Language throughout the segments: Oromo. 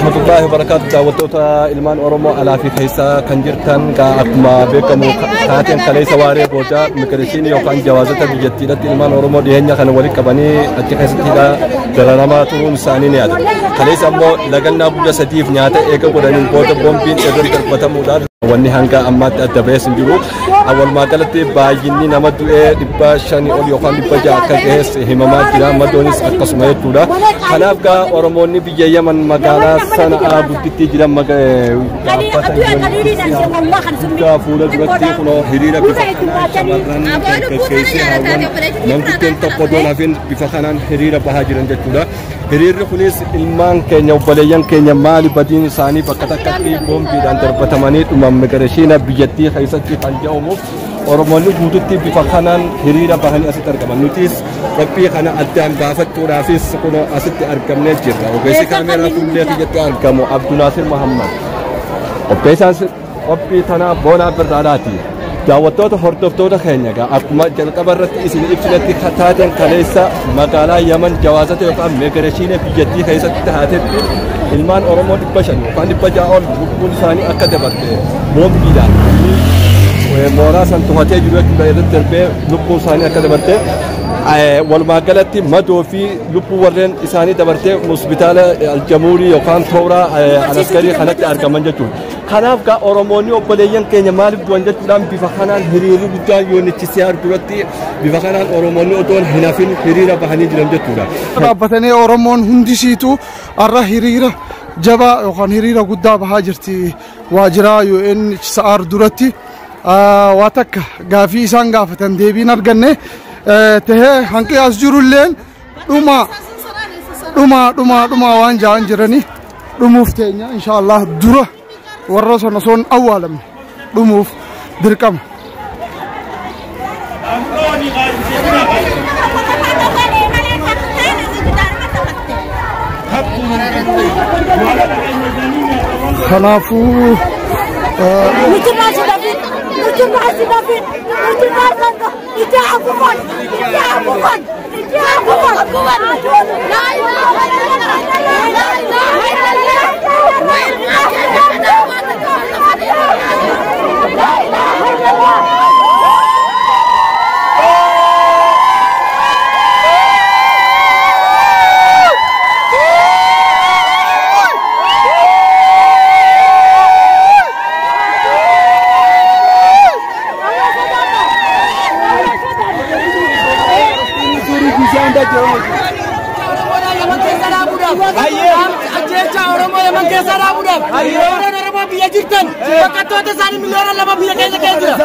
Warahmatullahi wabarakatuh. Daawwattoota ilmaan Oromoo alaa fi keessaa kan jirtan, akkuma beekamu taateen kaleessa waaree booda immigration yookaan jawaazota biyyattiidhatti ilmaan Oromoo dhiyeenya kana walitti qabanii achi keessatti dararamaa turuun isaanii ni yaadatu. Kaleessa ammoo lagannaa guyyaa 3f nyaata eega godhaniin booda boombiin irratti darbatamuudhaan wanni hanga ammaatti adda ba'es hin jiru. Walumaa galatti baay'inni nama du'ee 500 ol yookaan 600 akka gahes himamaa jira. Madoonis akkasuma jechuudha. Kanaaf gaa Oromoonni biyya Yaman magaalaa Sana'aa guddittii jiran dhaabbata guddaa fuula duratti kunoo hiriira bifa kanaan shamarran, dargaggeessi, hawwan, manguddeen tokko odoon hafin bifa kanaan hiriira bahaa jiran jechuudha. Hiriirri kunis ilmaan keenya, obboleeyyan keenya maali badiin isaanii bakka takkatti boombiidhaan darbatamanii dhuman immigration biyyattii keessatti kan jedhamuuf Oromoonni guututti bifa kanaan hiriira bahanii asitti argaman. Nutis qophii kana addaan baafachuudhaafis kun asitti argamnee jirra. Ogeessi kaameeraa fuullee kiyyatti argamu Abdunaasir Muhammad. Qopheessaan qophii tanaa Boonaa Birraadhaati. Daawwattoota, hordoftoota keenya, egaa akkuma jalqaba irratti isin ibsinetti taateen kaleessa magaalaa Yaman jawaazota yookaan immigration biyyattii keessatti taatetti ilmaan Oromoo 500 yookaan 600 ol lubbuun isaanii akka dabarte boombiidhaan mooraa san tufatee jiru jechuudha irratti darbee lubbuun isaanii akka dabarte, walumaa galatti madoo fi lubbuu warreen isaanii dabartee hospitaala Aljamuurii yookaan Tooraa Alaskarii kanatti argaman jechuudha. Kanaaf gaa Oromoonni obboleeyyan keenya maaliif du'an jechuudhaan bifa kanaan hiriirri guddaan UNHCR duratti bifa kanaan Oromoonni otoon hin hafin hiriira bahanii jiran jechuudha. Dhaabbatanii Oromoon hundisiitu har'a hiriira jabaa yookaan hiriira guddaa bahaa jirti waajjira UNHCR duratti. Waa takka gaafii isaan gaafatan deebiin arganne tahee hanqi as jirulleen dhuma dhuma dhuma dhuma waan ja'an jiranii dhumuuf teenya insha Allah dura warra sana osoo hin awwaalamne dhumuuf dirqama. Kanaafuu لا إله إلا الله، لا إله إلا الله، لا إله إلا الله. Ajjeecha Oromoo Yaman keessa dhaabuudhaaf warreen Oromoo biyya jirtan, baqattoota isaanii 2 miliyoona biyya keenya keessa jira.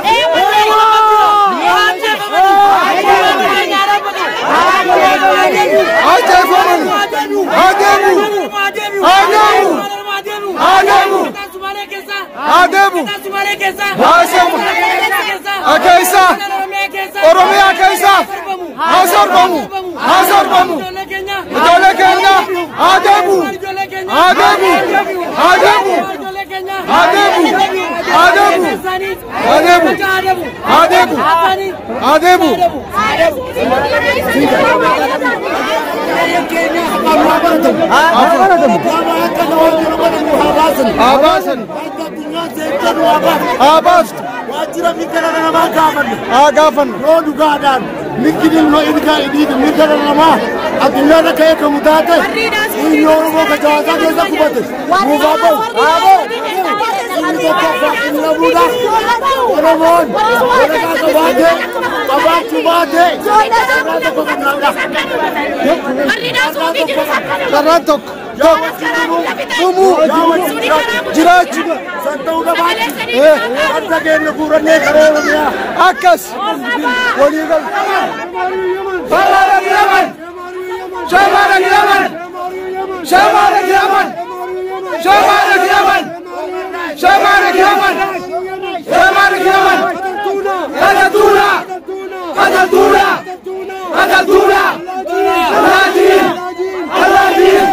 Ajjeefaman! Adeemu! Adeemu! Adeemu! Adeemu! Haasamu! Keessa! Oromiyaa keessa! Haa sarbamu! Haa sarbamu! Ijoollee keenya! Adeemu! Adeemu! Adeemu! Adeemu! Adeemu! Adeemu! Adeemu! Adeemu! Haa baasan! Haa baaftu! Waajjira mirga dhala namaa gaafanne. Haa gaafannu! Yoo dhugaadhaan mirgi ilma ilgaa idii mirga dhala namaa addunyaarra ka'ee kamu taate, inni Oromoo ka jawaasaa keessa qubate nuufaa ba'u. Inni tokkoffaa inni lamuudha. Oromoon waraqaa qabaatee qabaachuu baatee carraa tokko qabnaadha. Carraan tokko tokko dhumuu jiraachuu. San ta'uu dhabaatti harka keenya guurannee karaa Oromiyaa. Akkas walii galu. Shamarran Yaman! Shamarran Yaman! Shamarran Yaman! Shamarran Yaman! Shamarran Yaman! Shamarran Yaman! قتلتونا! قتلتونا! قتلتونا! اللاجئين! اللاجئين!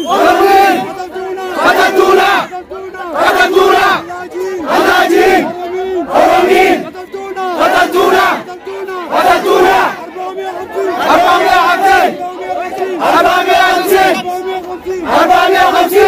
ورمين! قتلتونا! قتلتونا! اللاجئين! ورمين! قتلتونا! قتلتونا! 450! 450! 450!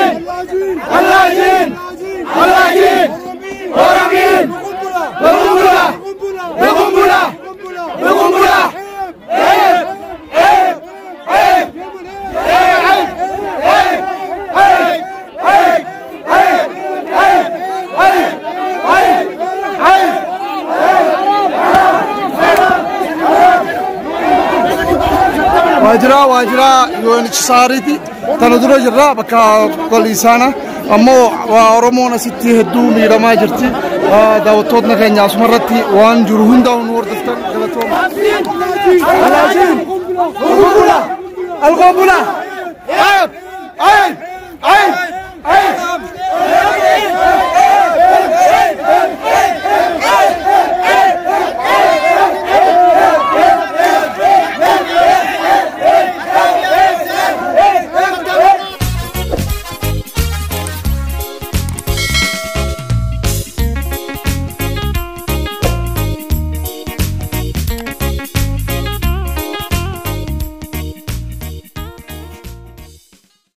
Waajjira UNHCR'ti. Tana dura jirra bakka qoliisaana. Ammoo Oromoon asitti hedduu miidhamaa jirti. Daawwattootni keenya asumarratti waan jiru hundaa nu hordoftan galatooma. القنبلة. عيب عيب عيب.